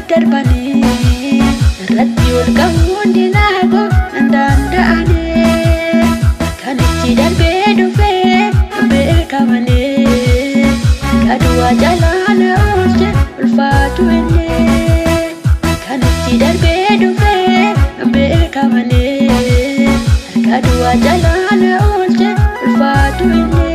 Darbanii irratti ol qabuun diinaa nan danda'anii kan itti darbee dhufee beekamanii gaduwaa jalaa na oolche ulfaatu inni kan itti darbee dhufee beekamanii gaduwaa jalaa na oolche ulfaatu inni.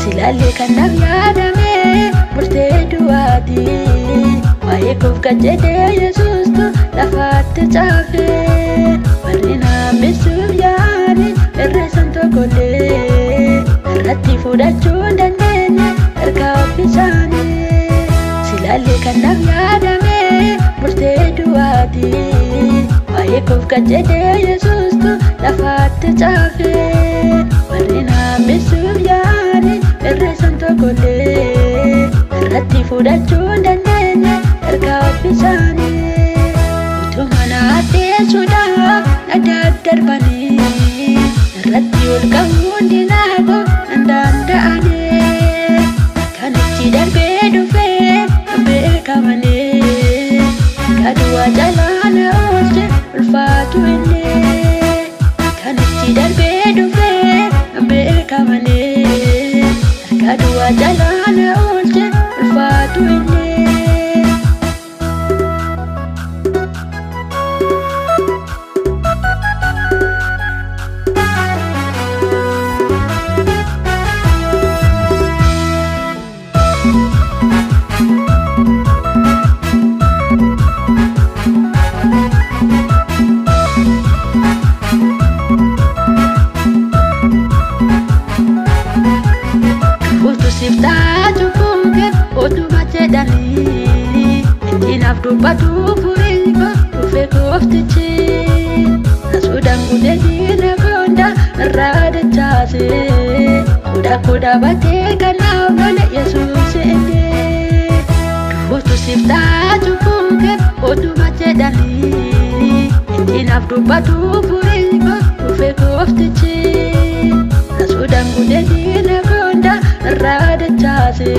Silaalee kanaaf yaadame murtee du'aati. Waa'ee koof kan jedhee Yesuustu lafaatti caafe. Warri naamisuuf yaa'anii irreessan tokkollee irratti fudhachuu hin dandeenye erga ofiisaanii. Silaalee kanaaf yaadame murtee du'aati. Waa'ee koof kan jedhee Yesuustu lafaatti caafe. Warri naamisuuf yaa'anii irreessan tokkollee irratti fudhachuu hin dandeenye erga ofiisaanii. Utuma na addeessuudhaaf na daddarbanii irratti ol qabuun diinaa nan danda'anii kan itti darbee dhufee beekamanii gaduwaa jalaa na oolche ulfaatu inni kan itti darbee dhufee beekamanii gaduwaa jalaa na oolche ulfaatu inni. Utuma jedhanii inni dubbatu furiiko dhufe gooftichi. Nasuudhaan guutee diina koondaa irraa dachaase kudha kudha baatee kanaaf lole Yesuus inni. Dubbatu siif taatu fuuke utuma jedhanii inni dubbatu furiiko dhufe gooftichi. Nasuudhaan guutee diina koondaa irraa dachaase.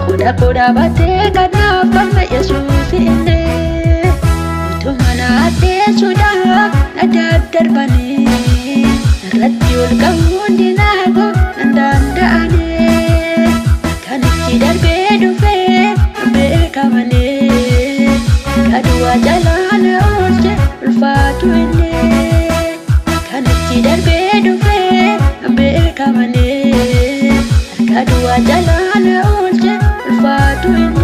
Kudha kudha baatee kanaaf falme Yesuus inni. Utuma na addeessuudhaaf na daddarbanii irratti ol qabuun diinaa nan danda'anii kan itti darbee dhufee beekamanii gaduwaa jalaa na oolche ulfaatu inni kan itti darbee dhufee beekamanii gaduwaa jalaa na oolche ulfaatu inni.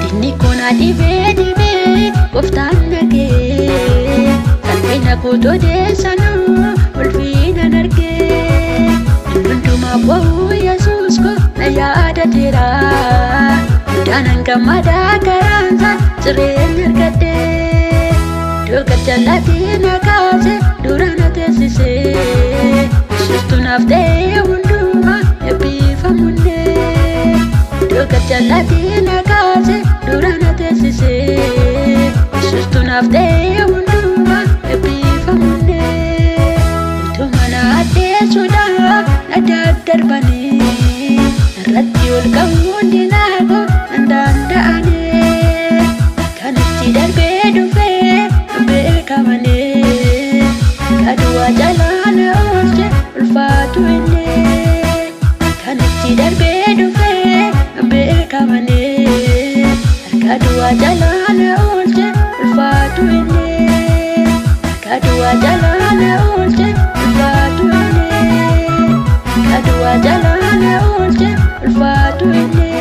Dinni kun dhibee dhibee gooftaan nagee salphina kutoo deessanuu ulfiinan argee hundumaa bo'uu Yesuus ko na yaadateera guddaanan gammadaa karaansaa jireenya argadhee Doogar jalaatii na kaase dura na teessisee Yesuustu naaf ta'ee hundumaa eebbifamunnee Doogar jalaatii na kaase dura na teessisee Yesuustu naaf ta'ee hundumaa eebbifamunnee Utuma na addeessuudhaaf na daddarbanii irratti ol qabuun diinaa nan danda'anii kan itti darbee dhufee beekamanii gaduwaa jalaa na oolche ulfaatu inni kan itti darbee dhufee beekamanii gaduwaa jalaa na oolche ulfaatu inni gaduwaa jalaa na oolche ulfaatu inni Aduwaa jalaa na oolche ulfaatu inni.